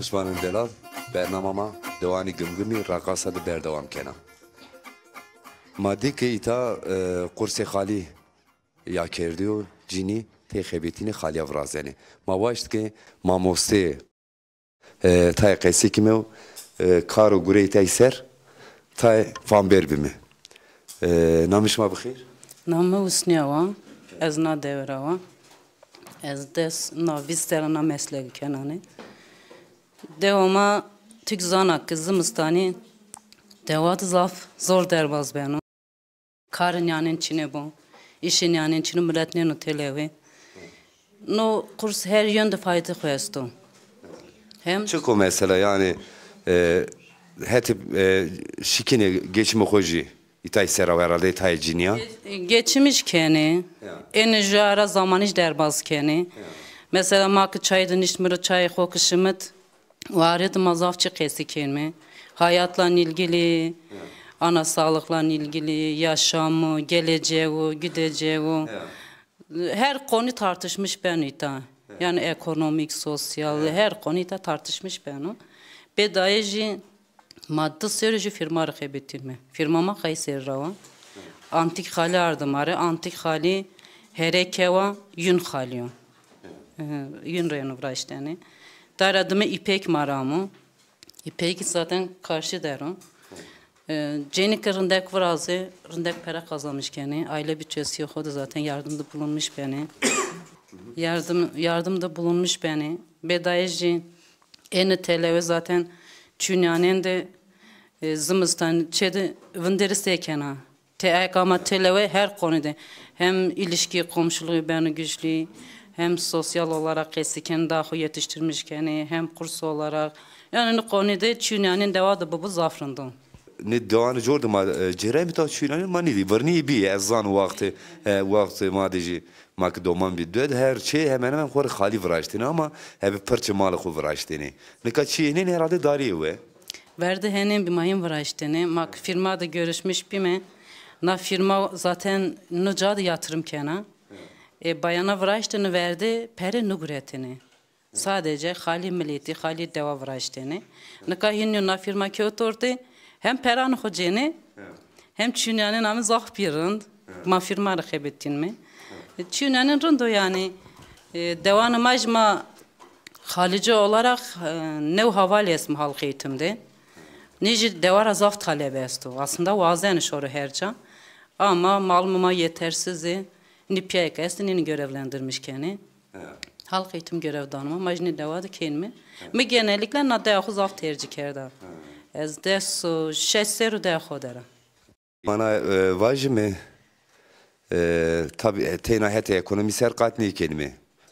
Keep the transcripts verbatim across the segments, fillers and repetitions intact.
Pişmanên delal, bernama ma Dewanî Gimgimî Reqasa de berdewam kena. Ma dî ke îta, e, qursê xalî ya kerdîyo, cinî tey xebetînê xalîya virazenê. Ma waşt ke mamosteyê, e, tayê qesî kime û, e, kar û gureyê tey ser tayê fanber bime. E, namê şima bi xêr? Namê mi Usnîya wa, ez na dewe ra wa. Ez des na vîst serra na meslegi kenanê. Dewa ma, tu kî zana ke zimistanî dewa de zaf zor derbaz beno. Karê nîyanên çinê bo, îşê nîyanên çinê, milet nêno têlewe. No qurs her yön de fayde xo esto. Hem çik o mesela, yanî, e, hetê, e, şikînê geçimê xo jî îtay ser a, herhalde îtayê cinîyan. Ge-, geçimîş kenê. Ya. Ênê ju ara zamanîş derbaz kenê. Ya. Mesela ma ke çay de nişt, mi ro çayê xo ke şimit, o arê de ma zaf çi qesî kenîme. Hayatla ilgili, ya, ana sağlıkla ilgili, yaşamı, geleceği, gideceği. Ya. Her konu tartışmış beno îta. Ya. Yani ekonomik, sosyal, ya, her konu îta tartışmış beno. Bê daye jî ma di serrî jî firma rê xebetîme. Firma ma Kayseri ra wa. Antîk Xalî arde ma rê. Antîk Xalî hereke wa, yün xalî yo. E, yün reyno viraştene. Dara dime îpek ma ra amo. Îpek zaten karşı der o. E, cenî ke rindek virazê, rindek pere kazanmış kenê. Aile bütçesi xo de zaten yardım da bulunmuş benê. Yardım, yardım da bulunmuş benê. Bê daye jî ênê têlewe zaten çûnîyanên de, e, zimistan çê de vinderî sey kena. Te-, ek ama têlewe her konuda hem ilişki, komşuluğu beno güçlü, hem sosyal olarak qesî kenê, daha xo yetiştirmiş kenê, hem kurs olarak. Yani ne konuda çûnîyanên dewa de bibo zaf rind o. Ne dewanê cor de ma, e, cêrayîme ta çûnîyanên ma nêdî. Virnî bî, ez zan wextê, e, wextê ma de jî ma ke doman bî. Dewê de her çê hemen hemen xo rê xalî viraştêne ama hebê pirçê malê xo viraştêne. Nika çîyê nênê herhalde darîyê we. Verde henên bî ma hîn viraştêne. Ma ki firma de görüşmüş bîme. Na firma zaten no ca de yatırım kena. E, bayana viraştêne verde pere niguretêne. Sadece xalî miletî, xalî dewa viraştêne. Nika hînî yo na firma kewt ortê, hem peranê xo cêne, hem çûnîyanên ame zaf bî rind. Ma firma rê xebetînme. Çûnîyanên rind o yanî. E, dewanê ma jî ma Xalici olarak, e, new havale esme halk eğitimde. Nê jî dewa ra zaf talebe esto. Aslında wazenê şoro her ca. Ama malumê ma yetersiz ê. Nê pîyayê ke estê nênê görevlendirmiş kenê. Halk eğitim görev dano ma, ma jî nê dewa de kenîme. Mi genellikle na dewa xo zaf tercîh kerda. Ez des û şeş serrî dewa xo der a. Mana, e, vajîme, e, tabî, e, teyna hetê ekonomî ser qat nêkenîme.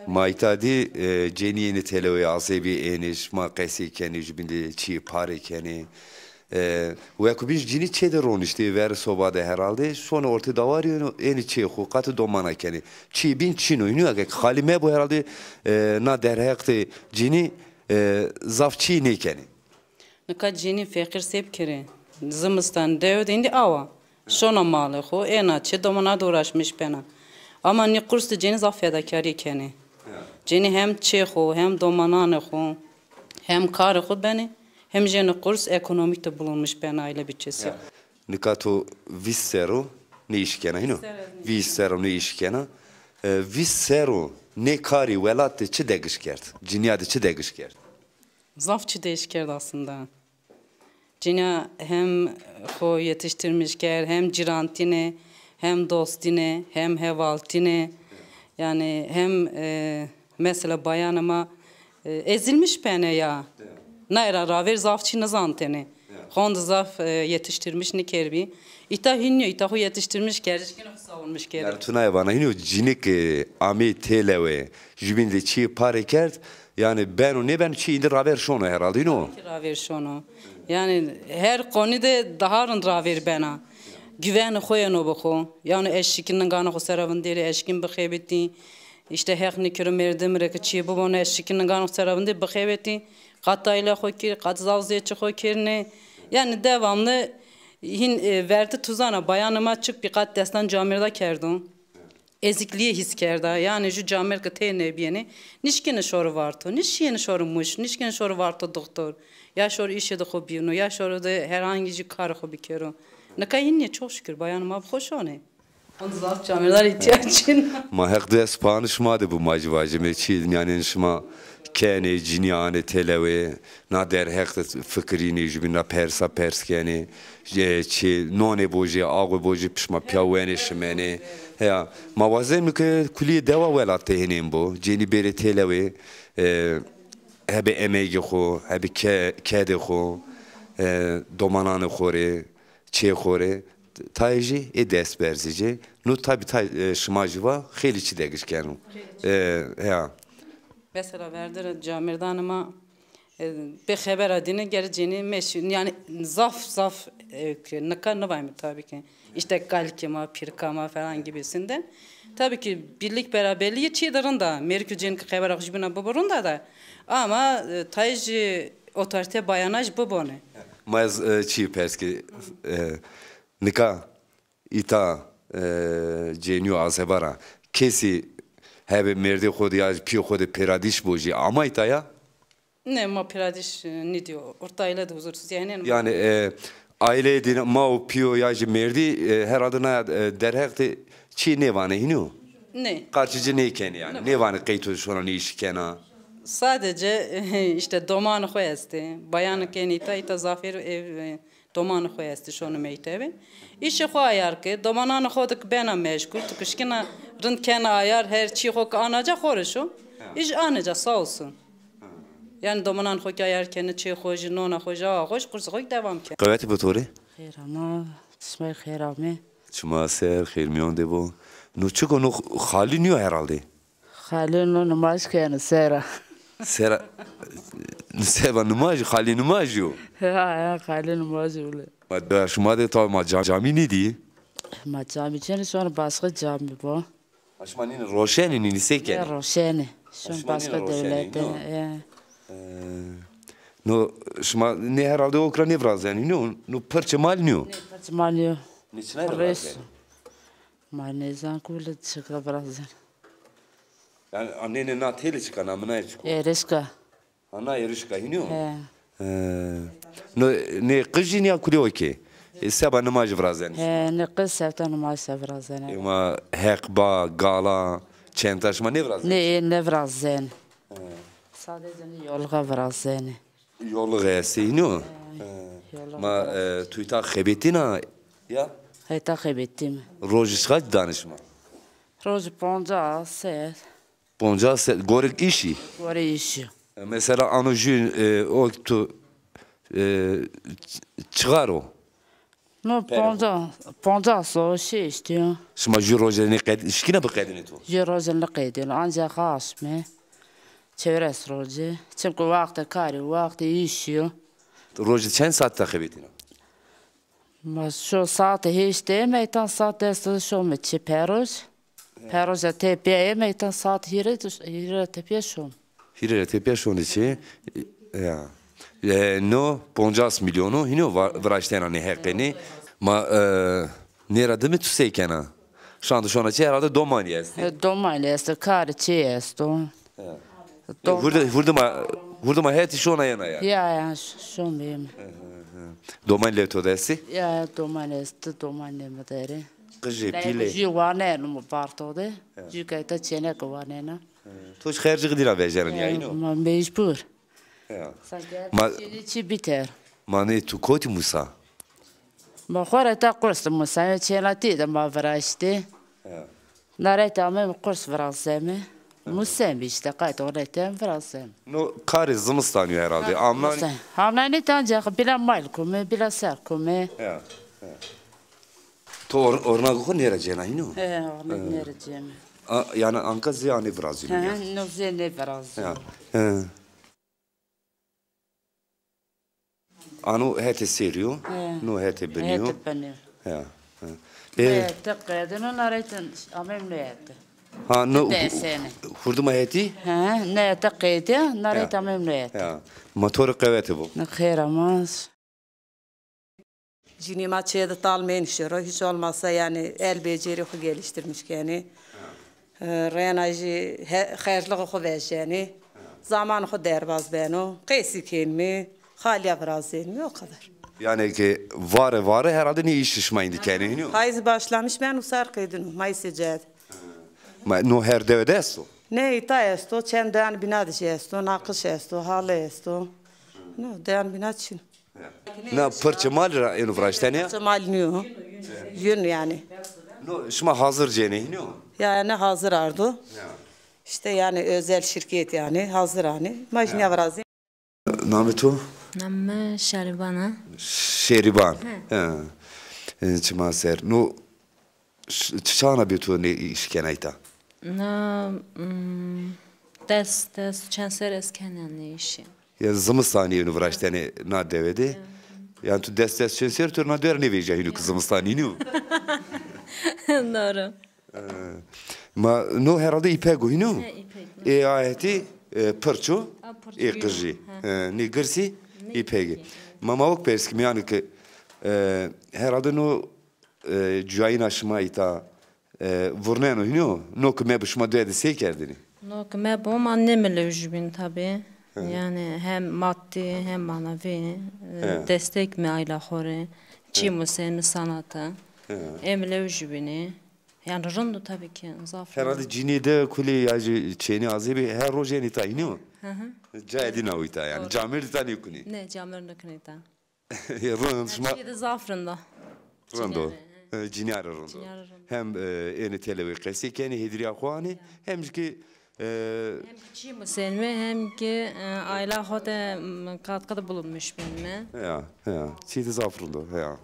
Ma îta dî, e, cenî ênê têlewê, azebî ênê, şima qesey kenê, jubîn de çîyê parê kenê. E, wekubîn jî cinî çê de roniştê, verê soba de herhalde, şonê ortê dawarî ênê, ênê çê xo, qatê domana kenê. Çîyê bîn çin o. Hînî eke xalî mebo herhalde, e, na derheq de cinî, e, zaf çî nêkenê. Nika cenî feqîr se bikerê? Zimistan dewe de îndî awa. Şona malê xo, êna çê domana de uğraşmış bena. Ama nî qurs de cenî zaf fedakarî kenê. Cenî hem çê xo, hem domananê xo, hem karê xo benê, hem jî ênê qurs ekonomîk de bulunmuş bena aile bütçesi. Nika to vîst serro nê îş kena, hîno? Vîst serro nê îş kena. E, vîst serro nê karî welat de çi degiş kerd? Cinîya de çi degiş kerd? Zaf çi değiş kerd aslında. Cinîya hem xo yetiştirmiş kerd, hem cîrantîne, hem dostîne, hem hevaltîne. Yani hem, e, mesela bayanê ma, e, ezilmiş benê ya. Naye ra ravêr zaf çî nizantêne. Honde zaf, e, yetiştirmiş nêkerbî. Îta hînî yo, îta xo yetiştirmiş kerd, eşkînê xo savunmiş kerd. Yani tu naye vana hînî yo, cinî ke, e, amê têlewe, jubîn de çîyê parê kerd, yani beno nêbeno çî îndî ravêr şono herhalde, hînî yo? Ki ravêr şono. Yani her konu de daha rind ravêr bena. Güvenê xo yeno bi xo. Yani eşkî ninganê xo sera vinderî, eşkîn bixebitî. İşte Heq nêkero merdim rê ke çîyê bibono, eşkî ninganê xo sera vinderî bixebitî. Qat aîle xo kir, qat zaf zêçî xo kirnê. Yani devamlı hîn, e, verdi tu zana, bayanê ma çik bî qat destan camêrda kerdo. Eziklîye hîs kerda. Yanî ju camêrd ke tey nêbîyêne, nişkêne şoro Varto, nişkêne şoro Muş, nişkêne şoro Varto doktor. Ya şoro îşê de xo bîyeno, ya şoro de herhangî jî karê xo bikero. Nika hînî yê, çok şükür, bayanê ma bi xo şonê. Hûn zaf camêrdar îhtîyac çin. Ma Heq dest pahanê şima de bo, ma jî vajîme çî, yanî şima kenê, cinî anê têlewe, na derheq de fikirînê, jubîn ra persa pers kenê. E, çi nonê bo jî, axwe bo jî, pişt ma pîya wenê şimenê. Heya, ma wazenîme ke kulîyê dewa welat de hênên bo, cenî bêrê têlewe, e, hebê emegê xo, hebê ke-, kedê xo, e, domananê xo rê, çê xo rê, tayê jî ê dest berzê ci. No tabî tay, e, şima jî va xeylê çî degiş keno. E, heya. Mesela verdi ra camêrdanê ma, e, bê xebera dîne gere cenî meşî, yanî zaf zaf, e, ke nika nivayme tabî ke. İşte kalikê ma, pîrika ma falan gibisinden. Tabî ki birlik beraberlîye çî de rind a. Mêrik û cenî ke xebera xo jubîna bibo rind a da. Ama, e, tayê jî otorîte bayana jî bibone. Ma ez, e, çî pers ke, e, nika îta, e, cenî û azeba ra kesî hebê mêrdê xo de ya pîyê xo de pêradîş bo jî ama îta ya? Ne, ma pêradîş, e, nîdîyo. Orta aile de huzursuz, yanî. Yanî, e, aîleyê dîne ma û pîyo ya jî mêrdî, e, herhalde na, e, derheq de çî nêvanê hînî yo? Ne. Qarşî ci nêkenê yanî. Ne. Nêvanê qey to şona nê îşî kena. Sadece, işte, domanê xo estê. Bayanê ke ênê îta, îta zafêr ev, e, domanê xo estê, şonê mektebî. Îşê xo ayar ke, domananê xo de ke bena meşgul, tu ke şikîna rind kena ayar, her çî xo ke ana ca xo rê şo. Îj anê ca, sağ olsun. Yanî domananê xo ke ayar kenê, çê xo jî, nona xo jî, awa xo jî, qursê xo kî devam kenê. Qewetî bo to rê. Xêr ama, şima xêr amê. Çima ser, xêr mîyan de bo. No çik o, no xalî nîyo herhalde? Xalî no nimaj keno sera. Sera, seba nimaj, xalî nimaj yo. Ha, ha, xalî nimaj wile. Ma de şima de tabi ma ca-, camî nîdî? Ma camî çênî, şonî başka camî bo. Ha, şima nînî roşenî, nînî se kenî? Ya roşenî. Şonî başka dewlete, ya. E, no şima nê herhalde ok ra nêvirazenî, no, no pirçê mal nîyo? Nê pirçê mal nîyo. Nê çinay ra virazenî? Ma nêzan ku wile çik ra virazenî. Yanî, a, nê, nê, na têlê çik a, na minayê çik o? Êrişka. Ha, na êrişka hînî yo? He. He. No, nê qij î nîya kulî o ke? E, seba nimajî virazenê? He, nê qij seba nimajî se virazenê. Ema heqba, gala, çenta şima nêvirazenê? Nê, ê nêvirazenê. He. Sadece nê yolga virazenê. Yolixê estê, hînî yo? He, yolixê. Ma, e, tu îta xebetîna ya? Îta xebetîme. Rojî çiqa danê şima? Rojî poncas, sed. Poncas, sed. Gorê îşî? Gorê îşî. E, mesela ano jû, e, o tu, e, ç-, çiqar o? No poncas, poncas o, şêşt o. Şima jû roje nêqed-, şikîna biqedînê to? Jû roje nêqedîno, ancak aşme. Çewres roje. Çimkî wextê karî, wextê îşî yo. Roje çend saet de xebetîna? Ma şo saete heştê ême îta, saet des de şome çê peroj. Peroja tepîya ême îta, saet hîrê de, hîrê tepîya şome. Hîrê ra tepîya şonê çê. Ya. E, no poncas milyon o, hînî yo va-, viraştena nê heqê nê. Ma, e, nê ra dime tu sey kena? Şan de şona çê herhalde domanî estê. He, domanî estê, karê çê esto. Ya. E, hurdê, hurdê ma, hurdê ma hetî şona yena ya. Ya, ya, ş-, şon bîme. Domanî lewê to de estê? Ya, domanî estê, domanî lewê mi der ê. Qijê, pîlê. Jû waneno mi barto de. Ya. Jû keyta çêneke wanena. To jî xercixî dîna vejenên ya, hînî yo? Ma mecbur. Ya. Sanki ma-, çî biter. Ma nê tu kotî musa? Ma xo rê ta qurs de musayme, çênatî de ma viraştî. Ya. Na reytê ameyme qurs virazeme. Museme îşte, qayt o reytê virazeme. No karê zimistanî yo herhalde. Ha, amnanî? Museme. Amnanî ta ancak bila mal kume, bila ser kume. Ya, ya. To or-, ornagê xo nêra cêna, hînî yo? He, ornag nêra cême. A, yanî anka zê anê virazîno ya? He, no zê nêvirazîno. Ya. He. Ano hetê serî yo, he, no hetê binî yo. Hetê binî yo. Ya, he. E, hetê qedîno, na reytê ameyme no hetê. Ha, no, hurdima hetî? He, na hetê qedîya, na reytê ameyme no hetê. Ya. Ma to rê qewete bo. Xêr ama. Cinî ma çê de tal menîşê ro, hiç olmazsa yani el becerî xo geliştirmiş kenê. E, reyna jî he-, xerclixê xo vejenî. Zamanê xo derbaz beno. Qeysî kenîme, xalîya virazênîme, o kadar. Yani ki vare vare herhalde nê îşî şima îndî kenê, hînî yo? Payîz başlamış ben usar qedîno, Mayısê ced. Ma no her dewe de esto? Ne, îta esto, çend deyan bîna de jî esto, naqiş esto, hale esto. No, deyan bîna çin. Na pirçê malî ra êno viraştene ya? Pirçê malî nîyo. Yün yani. No, şima hazir cênê, hînî yo? Yani hazir ardo. Ya. İşte yani özel şirket yani hazir hani. Ma jî nîya virazî. Namê to? Namê mi Şerîban a. Şerîban. He. He. E, çima ser. No, ş-, çi çana bî to nê îş kena îta? Na, mm, des, des, çend ser ez kena nê îşî. Ya zimistanî êno viraştene na dewe de. Ya. Yani tu des, des çend ser tu na dewe ra nêvejîya hînî ki zimistanî nîyo? Doğru. E, ma no herhalde îpek o, hînî yo? He, îpek. Ê ahetî, e, pirç o, ê qijî. He. E, nê girsî îpek ê. Ma, ma wek pers kim yani ki, e, herhalde no, e, cuyayîna şima îta, e, vurneno, hînî yo? No ki mebo şima dewe de sey kerdêne? No ki mebo ma nêmilewjibîn tabî. Hı hı. Yani hem maddi hem manevi, e, destek mi ayla xo rê. Çî museni sanata. Hı. Ê milewjibînî. Yani rind o tabii ki, zaf rind o. Herhalde cinî de kulî ya jî çênî azê bî, her roj ênî ta, hînî yo? Hı hı. Cayê dîna o îta yani. Doğru. Camêrd îta nêkunî. Ne, camêrd nêkunî îta. Rind, şima. Çî de zaf rind o. Rind o. Cinîya rê, he. E, cinîya rê rind o. Cinîya rê rind o. Hem, e, ênê têlewê qesey kenê, hêdîrîya xo anê, hem jî ki, e, hem ki çî musênme, hem ki, e, ayla xo de, m, katkıda bulunmuş bînme. Ya, ya. Çî de zaf rind o, ya.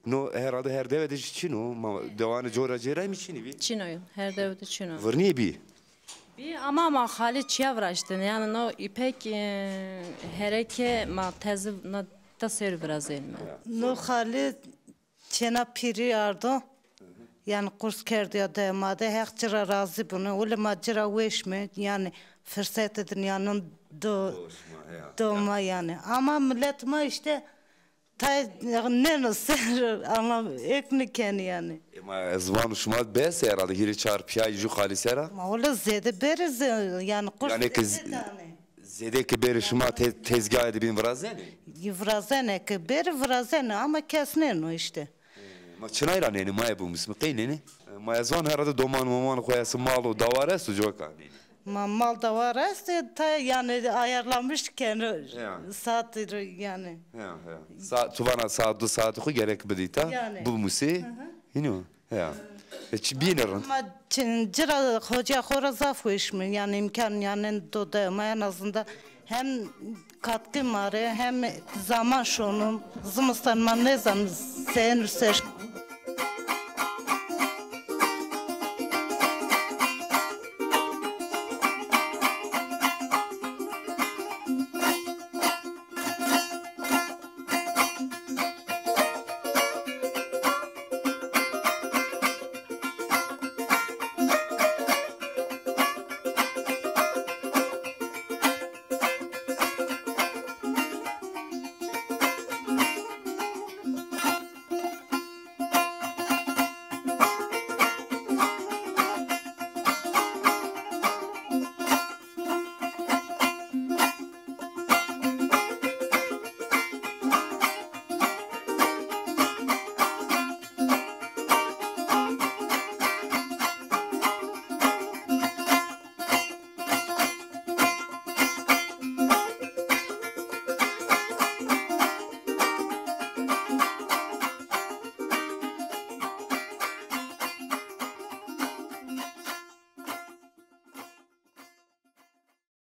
No herhalde her dewe de jî çin o. Ma dewanê cora cêrayî mi çinî bî? Çin o, her dewe de çin o. Virnî bî? Bî ama ma xalî çîya viraştêne. Yani no îpek, e, hereke ma tezi na ta ser virazênme. No xalî çêna pîrî ardo. Yani kurs kerdo ya de ma de, Heq ci ra razî bûne. Wile ma ci ra weş me. Yani fırsete din ya non do, do ma yani. Ama millet ma işte Tay nêno ser, ama êk nêkenî yanî. E, ma ziwanê şima bes herhalde, hîrê çar pîyayî jû xalî ser a? Ma wele zêde bêrê zê-, yanî qurs. Yanî ke z-, zêde ke bêrê şima te-, tezgahê de bîn virazenê? Virazenê ke bêrê virazenê ama kes nêno îşte. Ma çinay ra nênê, ma yê bimusîme, qey nênê? E, ma ez van herhalde doman moman xo esto, mal û dawar esto, coka nênê. Ma mal dawar estê, ta yani ayarlamış keno saatî yani. Ya, ya. Sa-, tu vana saat, du saatî xo gerek bidî ta, yani, bimusê. Hı hı. Hînî yo. Ya. E, çi bîne rind? Ma çin-, ci ra, hoca xo ra zaf weş mi? Yani imkan yani do de ma en azından hem katkı ma rê hem zaman şonum. Zimistan ma nêzan sen ser